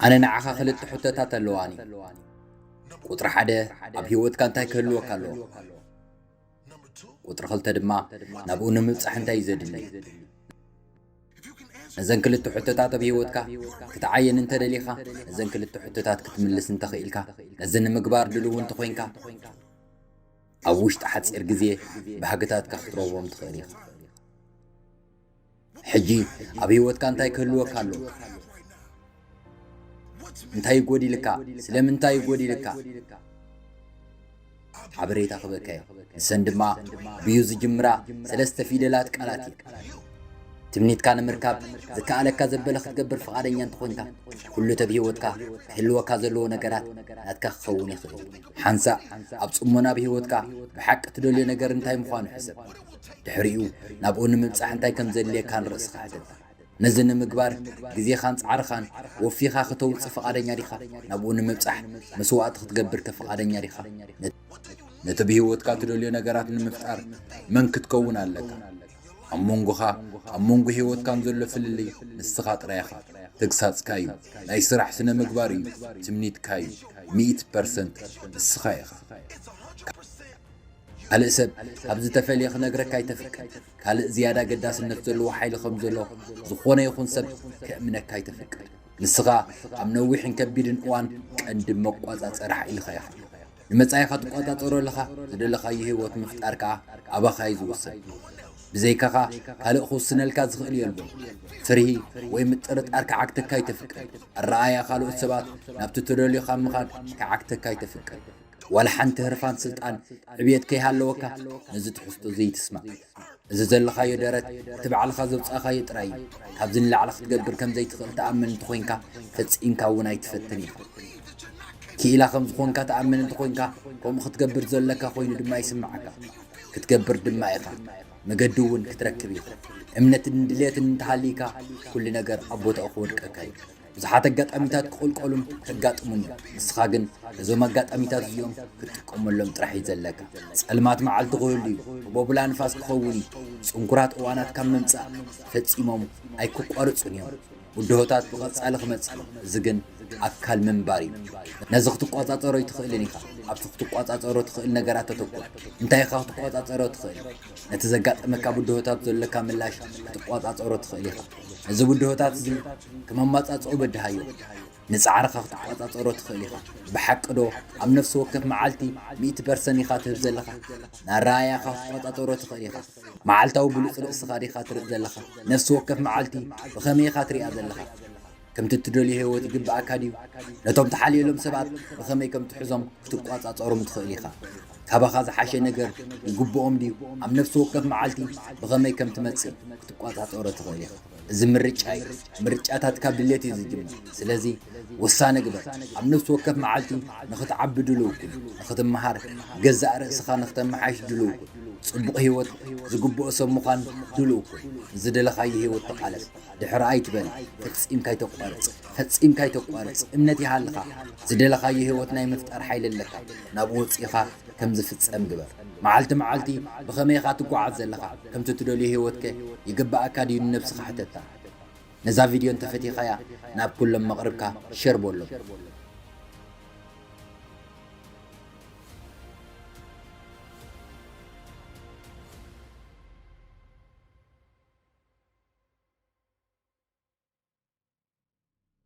ኣነ ንዓኻ ክልተ ሕቶታት ኣለዋኒ። ቁጽሪ ሓደ፣ ኣብ ህይወትካ እንታይ ክህልወካ ኣለዎ? ቁጽሪ ክልተ ድማ፣ ናብኡ ንምብጻሕ እንታይ እዩ ዘድሊ? ነዘን ክልተ ሕቶታት ኣብ ህይወትካ ክትዓየን እንተደሊኻ፣ ነዘን ክልተ ሕቶታት ክትምልስ እንተኽኢልካ፣ ነዚ ንምግባር ድልው እንተኾይንካ፣ ኣብ ውሽጢ ሓጺር ግዜ ባህግታትካ ክትረኽቦም ትኽእል ኢኻ። ሕጂ ኣብ ህይወትካ እንታይ ክህልወካ ኣለዎ? እንታይ ይጎዲልካ? ስለምንታይ ይጎዲልካ? ሓበሬታ ክበካ እየ። ንሰን ድማ ብዩ ዝጅምራ ሰለስተ ፊደላት ቃላት እየን። ትምኒትካ ንምርካብ ዝከኣለካ ዘበለ ክትገብር ፍቓደኛ እንተኾይንካ፣ ኩሉ ተብ ህይወትካ ክህልወካ ዘለዎ ነገራት ናትካ ክኸውን ይኽእል። ሓንሳእ ኣብ ጽሞና ኣብ ህይወትካ ብሓቂ ትደልዮ ነገር እንታይ ምዃኑ ሕሰብ። ድሕሪኡ ናብኡ ንምብጻሕ እንታይ ከም ዘድልየካ ንርእስኻ ሕተታ። ነዚ ንምግባር ግዜኻን ጻዕርኻን ወፊኻ ከተውጽእ ፍቓደኛ ዲኻ? ናብኡ ንምብጻሕ መስዋእቲ ክትገብርከ ፍቓደኛ ዲኻ? ነቲ ብህይወትካ ትደልዮ ነገራት ንምፍጣር መን ክትከውን ኣለካ? ኣብ መንጎኻ፣ ኣብ መንጎ ህይወትካን ዘሎ ፍልልይ ንስኻ ጥራይ ኢኻ። ተግሳጽካ እዩ። ናይ ስራሕ ስነ ምግባር እዩ። ትምኒትካ እዩ። ሚእቲ ፐርሰንት ንስኻ ኢኻ። ካልእ ሰብ ካብ ዝተፈልየ ክነግረካ ኣይተፍቅድ። ካልእ ዝያዳ ገዳስነት ዘለዎ ሓይሊ ከም ዘሎ ዝኾነ ይኹን ሰብ ከእምነካ ኣይተፍቅድ። ንስኻ ኣብ ነዊሕን ከቢድን እዋን ቀንዲ መቋጻጸሪ ሓይልኻ ኢኻ። ንመጻኢኻ ትቋጻጸሮ ኣለኻ፣ ዝደለኻዮ ህይወት ምፍጣር ከኣ ኣባኻ እዩ ዝውሰን። ብዘይካኻ ካልእ ክውስነልካ ዝኽእል የልቦን። ፍርሂ ወይ ምጥርጣር ክዓግተካ ኣይተፍቅድ። ኣረኣእያ ካልኦት ሰባት ናብቲ ትደልዮ ካብ ምኻድ ክዓግተካ ኣይተፍቅድ። ዋላ ሓንቲ ህርፋን ስልጣን ዕብየት ከይሃለወካ ነዚ ትሕዝቶ ዘይትስማዕ። እዚ ዘለኻዮ ደረት እቲ ባዕልኻ ዘውጻእካዮ ጥራይ እዩ። ካብዚ ንላዕሊ ክትገብር ከም ዘይትኽእል ትኣምን እንተኾይንካ ፈጺምካ እውን ኣይትፈትን ኢኻ። ክኢላ ከም ዝኾንካ ትኣምን እንተኾይንካ ከምኡ ክትገብር ዘለካ ኮይኑ ድማ ይስምዓካ። ክትገብር ድማ ኢኻ። መገዲ እውን ክትረክብ ኢኻ። እምነትን ድልየትን እንተሃልይካ ኩሉ ነገር ኣብ ቦታኡ ክወድቀካ እዩ። ብዙሓት ኣጋጣሚታት ክቕልቀሉን ከጋጥሙን እዮም። ንስኻ ግን ነዞም ኣጋጣሚታት እዚኦም ክትጥቀመሎም ጥራሕ እዩ ዘለካ። ጸልማት መዓልቲ ክህሉ እዩ። ህቦብላ ንፋስ ክኸውን እዩ። ጽንኩራት እዋናት ካብ ምምጻእ ፈጺሞም ኣይክቋርጹን እዮም። ብድሆታት ብቐጻሊ ክመጽእ እዩ። እዚ ግን ኣካል ምንባር እዩ። ነዚ ክትቋጻጸሮ ኣይትኽእልን ኢኻ። ኣብቲ ክትቋጻጸሮ ትኽእል ነገራት ተተኩር። እንታይ ኢኻ ክትቋጻጸሮ ትኽእል? ነቲ ዘጋጠመካ ብድሆታት ዘለካ ምላሽ ክትቋጻጸሮ ትኽእል ኢኻ። ነዚ ብድሆታት እዚ ክመማጻጽኦ በድሃዮ። ንጻዕርኻ ክትቋጻጸሮ ትኽእል ኢኻ። ብሓቂ ዶ ኣብ ነፍሲ ወከፍ መዓልቲ ሚእቲ ፐርሰንት ኢኻ ትህብ ዘለኻ? ንኣረኣእያኻ ክትቋጻጸሮ ትኽእል ኢኻ። መዓልታዊ ብሉጽ ርእስኻ ዲኻ ትርኢ ዘለኻ? ነፍሲ ወከፍ መዓልቲ ብኸመይ ኢኻ ትሪኣ ዘለኻ? ከምቲ እትደልዮ ህይወት ይግብኣካ ድዩ? ነቶም ትሓልየሎም ሰባት ብኸመይ ከም ትሕዞም ክትቋጻጸሮም ትኽእል ኢኻ። ካባኻ ዝሓሸ ነገር ይግብኦም ድዩ? ኣብ ነፍሲ ወከፍ መዓልቲ ብኸመይ ከም ትመጽእ ክትቋጻጸሮ ትኽእል ኢኻ። እዚ ምርጫ እዩ። ምርጫታት ካብ ድሌት እዩ ዝጅምር። ስለዚ ውሳነ ግበር። ኣብ ነፍሲ ወከፍ መዓልቲ ንኽትዓቢ ድሉው ኩን። ንኽትመሃር፣ ገዛእ ርእስኻ ንኽተመሓይሽ ድሉው ኩን። ጽቡቕ ህይወት ዝግብኦ ሰብ ምዃን ድሉው ኩን። ንዝደለኻዮ ህይወት ተቓለስ። ድሕሪ ኣይትበል። ፈጺምካ ኣይተቋርጽ። ፈጺምካ ኣይተቋርጽ። እምነት ይሃልኻ። ዝደለኻዮ ህይወት ናይ ምፍጣር ሓይሊ ኣለካ። ናብኡ ወጺእኻ ከም ዝፍጸም ግበር። መዓልቲ መዓልቲ ብኸመይ ኢኻ ትጓዓዝ ዘለኻ? ከምቲ ትደልዮ ህይወትከ ይግብኣካ ድዩ ንነብስኻ ሕተታ። ነዛ ቪድዮ እንተፈቲኻያ ናብ ኩሎም መቕርብካ ሸር በሎም።